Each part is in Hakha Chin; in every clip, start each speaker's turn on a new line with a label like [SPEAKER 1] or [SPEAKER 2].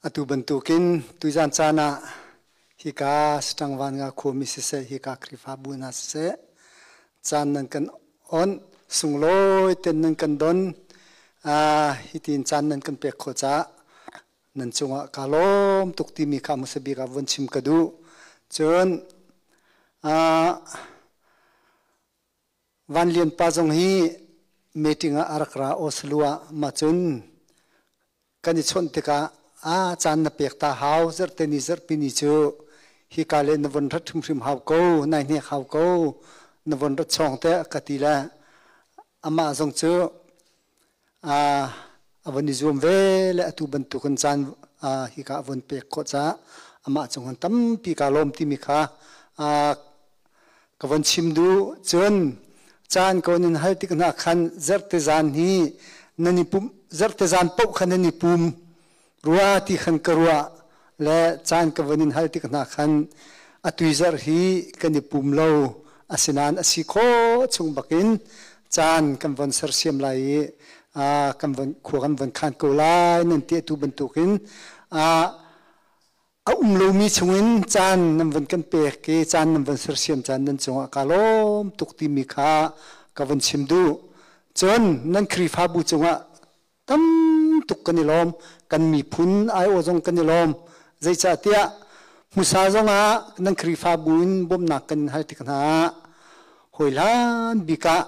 [SPEAKER 1] Atu bantukin tuzan caan ah hika Satangvan nga khuami siseh, hika Khrihfabu hna siseh, caan nan kan on, sunglawi ten nan kan don, hitin caan nan kan pek khawh caah nan cungah kaa lawm tuk timi kha hmasa bik ah vun chim ka duh. Cun Van Lian pa zong hi meeting ah a rak ra Oslo ah mah cun kan i chawnh tikah a caan na pek ta hau zarhte ni zarhpi ni cu hika le na von rat hrimhrim hau ko nai hnek hau ko na von rat chawng te ka ti le amah zong cu a von i zuam ve le atu bantukin caan hika a von pek khawh caah amah cung tampi kaa lawm timi kha ka von chim duh. Cun caan ko nan hal tik hna khan zerte zan hi nan i pum zerte zan paoh khan nan i pum rua ti khan ka ruah le caan ka von in hal tik hna khan atui zarh hi kan i pum lo asinain a si khawh chung bakin caan kan von sersiam lai i kan von khua kan von khan ko lai nan ti atu bantukin a um lomi chungin caan nan von kan pek i caan nan von sersiam caan nan cungah ka lawm tuk timi kha ka von chim duh. Cun nan Khrihfabu cungah tam tuk kan i lawm, kan miphun aiawh zong kan i lawm. Zeicahtiah hmusa zongah nan Khrihfabu in bawmhnak kan in hal tik hna ah hawihlan bik ah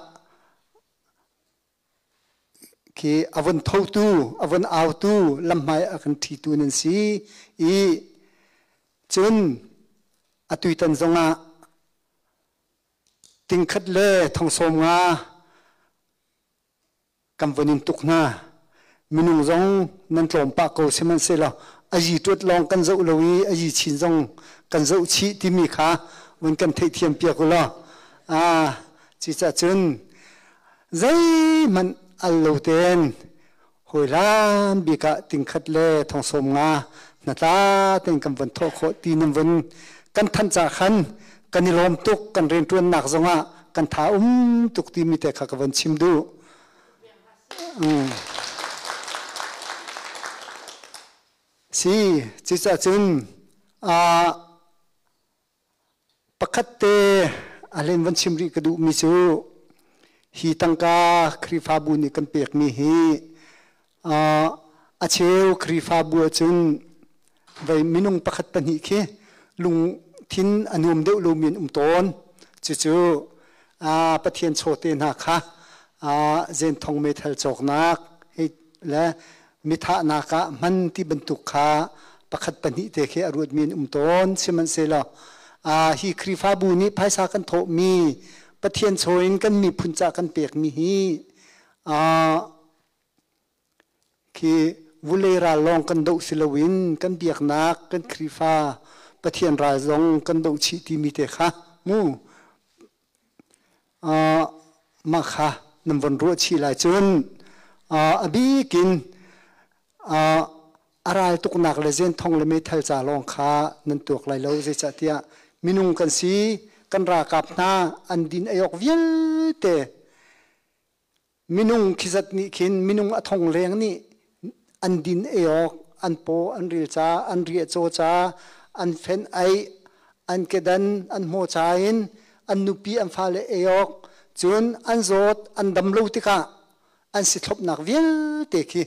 [SPEAKER 1] khi a von thotu, a von autu, lamhmai a kan ṭhitu nan si i cun atuitan zongah tingkhat le thong 50 kan von in tuk hna. Minung zong nan tlawm pah ko sihmanhsehlaw a yi ṭuat lawng kan zoh lo i a yi chin zong kan zoh chih timi kha vun kan theihthiam piak u law cucaah cun zeihmanh al lo tein hawihlan bik ah tingkhat le thong 50 hnatla tein kan von thawh khawh ti nan vun kan thanh ca khan kan i lawm tuk, kan rianṭuannak zongah kan tha um tuk timi te kha ka von chim duh. Si, cucaah cun pakhat te a hlen van chim rih ka duhmi cu hi tangka Khrihfabu nih kan pekmi hi a cheu Khrihfabu ahcun vei minung pakhat pahnih khi lungthin a nuam deuh lomi an um tawn. Cucu Pathian chawte hna kha zenthong meithal cawknak le mithahnak ah hman ti bantuk kha pakhat pahnih te khi a ruatmi an um tawn. Sihmanhsehlaw hi Khrihfabu nih phaisa kan thawhmi Pathian chaw in kan miphun ca kan pekmi hi khi vulei ral lawng kan doh si loin kan biaknak kan Khrihfa Pathian ral zong kan doh chih timi te kha mu mah kha nan von ruah chih lai. Cun a bikin a ral tuknak le zenthong le meithal ca lawng kha nan tuak lai lo, zeicahtiah minung kan si, kan ralkap hna an din ei awk vialte minung khizat nih khin minung a thong leng nih an din ei awk, an paw an ril ca, an riah caw ca, an fenh ei, an kedan an hmaw ca in an nupi an fale ei awk, cun an zawt an dam lo tikah an si thlopnak vialte khi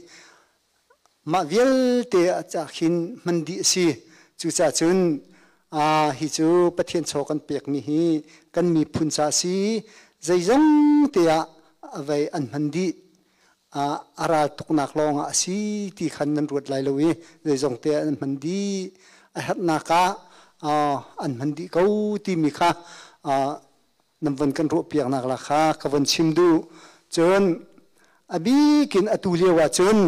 [SPEAKER 1] mah vialte a ca khin hman dih a si. Cucaah cun hi cu Pathian chaw kan pekmi hi kan miphun ca a si, zeizong te ah a vei an hman dih, a ral tuknak lawng ah a si ti khan nan ruat lai lo i zeizong te ah an hman dih, a herhnak ah an hman dih ko timi kha nan von kan ruahpiaknak la kha ka von chim duh. Cun a bikin atu lio ah cun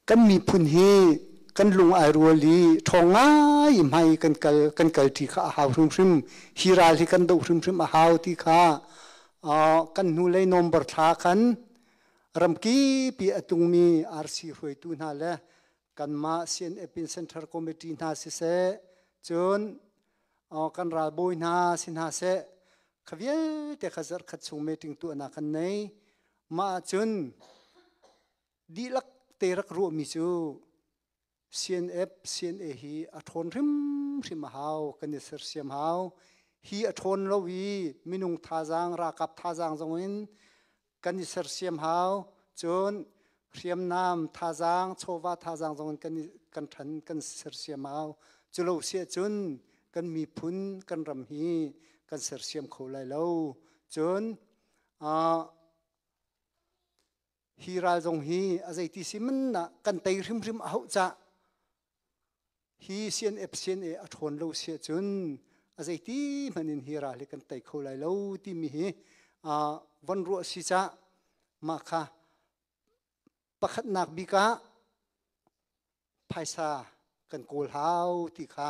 [SPEAKER 1] kan miphun hi kan lung ai rual i ṭhawng ngai hmai kan kal kan kalṭi kha a hau hrimhrim, hi ral hi kan doh hrimhrim a hau ti kha kan hnulei November thla khan ramkipi a tungmi RC hruaitu hna le kanmah CNF in Central Committee hna siseh, cun kan ralbawi hna si hna seh. Kha vialte kha zarhkhat chung meeting tuahnak kan nei. Mah ahcun dihlak te rak ruahmi cu CNF, CNA hi a ṭhawn hrimhrim a hau, kan i sersiam hau. Hi a ṭhawn lo i minung thazaang, ralkap thazaang zong in kan i sersiam hau. Cun hriamnam thazaang, chawva thazaang zong in kan i, kan ṭhan, kan sersiam hau. Culo siah cun kan miphun, kan ram hi kan sersiam kho lai lo. Cun uh, Hi ral zong hi a zeiti si man ah kan tei hrimhrim a hauh cah hi CNF CNA a ṭhawn lo si ahcun a zeiti hmanh in hi ral hi kan tei kho lai lo timi hi von ruah si cah mah kha pakhatnak bik ah phaisa kan kawl hau ti kha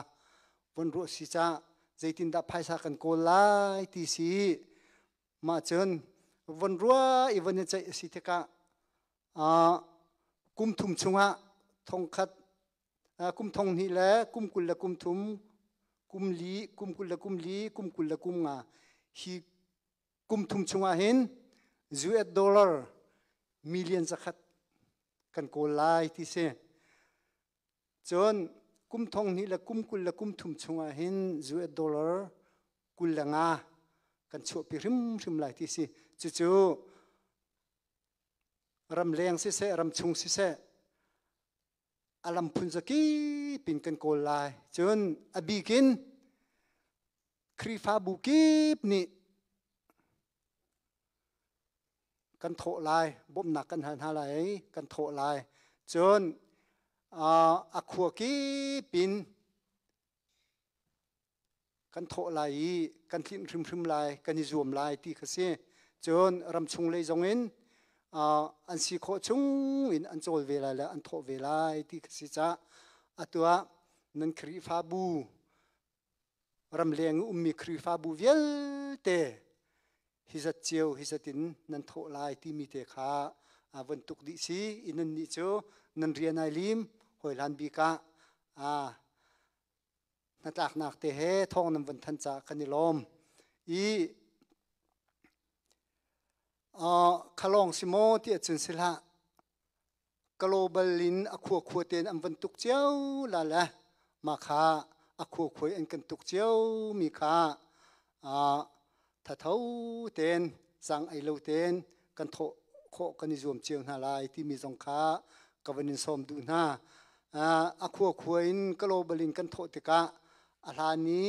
[SPEAKER 1] von ruah si cah zeitindah phaisa kan kawl lai ti si. Mah cun von ruah i von i ceih a si tikah kum thum chungah thongkhat kum thong hnih le kum 20 le kum thum kum li kum 20 le kum li kum 20 le kum nga hi kum thum chungah hin US dollar million zakhat kan kawl lai ti si. Cun kum thong hnih le kum 20 le kum thum chungah hin US dollar 25 kan chuahpi hrimhrim lai ti si. Cucu ramleng siseh, ramchung siseh, a lam phun zakip in kan kawl lai. Cun a bikin Khrihfabu kip nih kan thawh lai, bawmhnak kan hal hna lai, kan thawh lai. Cun a khua kip in kan thawh lai i kan tlinh hrimhrim lai, kan i zuam lai ti kha si. Cun ramchung lei zong in an si khawh chung in an cawl ve lai le an thawh ve lai ti kha si cah atu ah nan Khrihfabu ramleng i ummi Khrihfabu vialte hi zat cio hi zat in nan thawh lai timi te kha von tuk dih si i nan nih cu nan rian ai lim hawi hlan bik ah hnatlaknak te he thawng nan von than caah kan i lawm i khalawng si maw ti ahcun si hlah. Global in a khua khua tein an van tuk cio la le mah kha a khua khua in kan tuk cio mi kha thatho tein zang ei lo tein kan thawh khawh kan i zuam cio hna lai timi zong kha ka van in sawm duh hna. A khua khua in global in kan thawh tikah a hlan i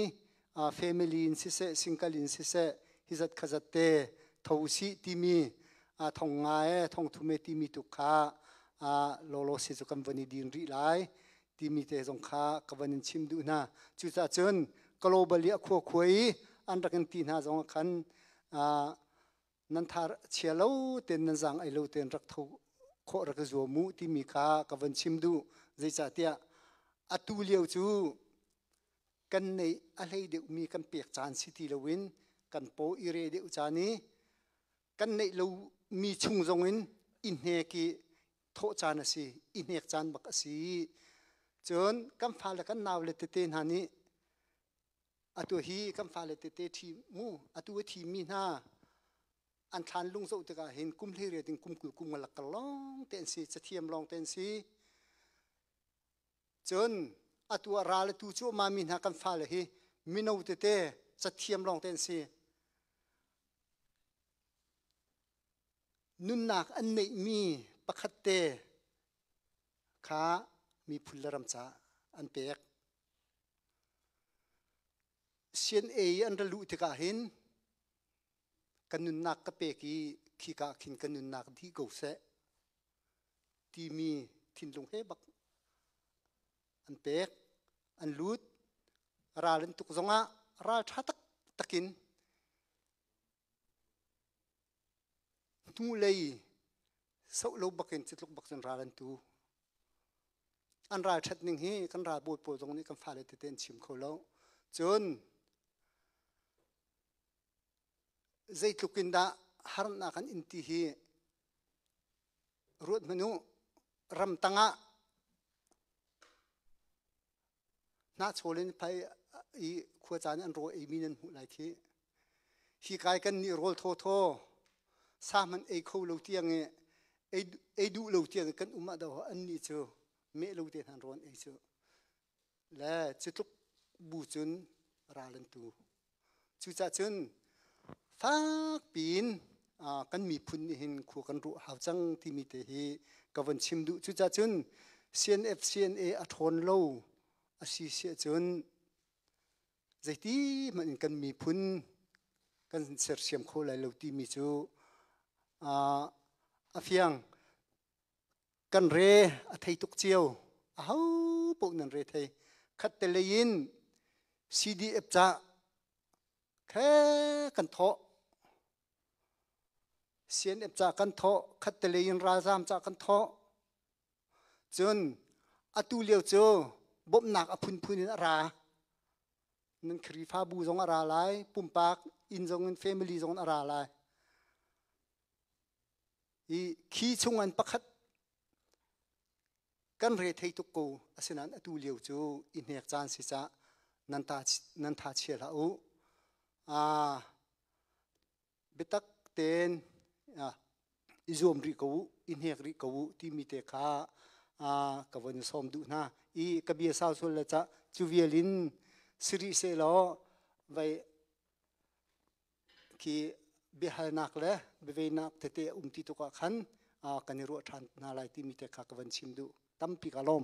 [SPEAKER 1] family in siseh single in siseh hi zat kha zat te tho sih timi thong nga e thong thum e timi tu kha lawlaw si cu kan van i din rih lai timi te zong kha ka van in chim duh hna. Cucaah cun global i a khua khua i an rak in ti hna zong khan nan thar chia lo ten nan zang ei lo ten rak tho khawh rak i zuam u timi kha ka van chim duh. Zeicahtiah atu lio cu kan neih a hlei deuhmi kan pek caan si ti loin kan paw i re deuh caan i kan neih lomi chung zongin i hnek i thawh caan a si, i hnek caan bak a si. Cun kan fale kan naule tete hna nih atu hi kan fale tete ṭhi mu atu a thimi hna an thlan lung zoh tikah hin kum 18 in kum 20 kum nga lak lawng te an si, cathiam lawng te an si. Cun atu ah ral a tu cuahmah mi hna kan fale hi mino tete cathiam lawng te an si. Nunnak an neihmi pakhat te kha miphun le ram caah an pek. CNA i an ra luh tikah hin kan nunnak ka pek i khika khin kan nunnak dih ko seh timi thinlung he bak an pek. An lut. Ral an tuk zongah ral ṭha taktak in hnulei soh lo bakin citluk bak cun ral an tu. An ral ṭhat ning hi kan ralbawi pawl zong nih kan fale tete an chim kho lo. Cun zeitluk in dah harnak an in ti hi ruat hmanh u. Ramtang ah hnahchawl in phai i khua caan an rawl eimi nan hmuh lai khi. Hi kai kan nih rawl thawthaw sa hmanh ei kho lo tiang i ei duh lo tiang kan um ah do an nih cu meh lo te hnan rawn ei cu le cu tluk bu cun ral an tu. Cucah cun fak piin kan miphun nih hin khua kan ruah hau cang timi te hi ka von chim duh. Cucah cun CNF CNA a ṭhawn lo a si siah cun zeiti hmanh in kan miphun kan sersiam kho lai lo timi cu a fiang. Kan re a thei tuk cio. Aho paoh nan re thei. Khat te lei in CDF ca khe kan thawh. CNF ca kan thawh. Khat te lei in ralzaam ca kan thawh. Cun atu lio cu bawmhnak a phunphun in a ra. Nan Khrihfabu zong a ra lai, pumpak inn zong in family zong in a ra lai. I khi chung an pakhat kan re thei tuk ko. Asinain atu lio cu i hnek caan si cah nan ta nan tha chia hlah u. Biatak tein i zuam rih ko u, i hnek rih ko u timi te kha ka von sawm duh hna. I ka bia sau sual le cah cu vial in si rih seh law vai khi biahalnak le biaveinak tete a um ti tuk ah khan kan i ruah ṭhan hna lai timi te kha ka van chim duh. Tampi ka lawm.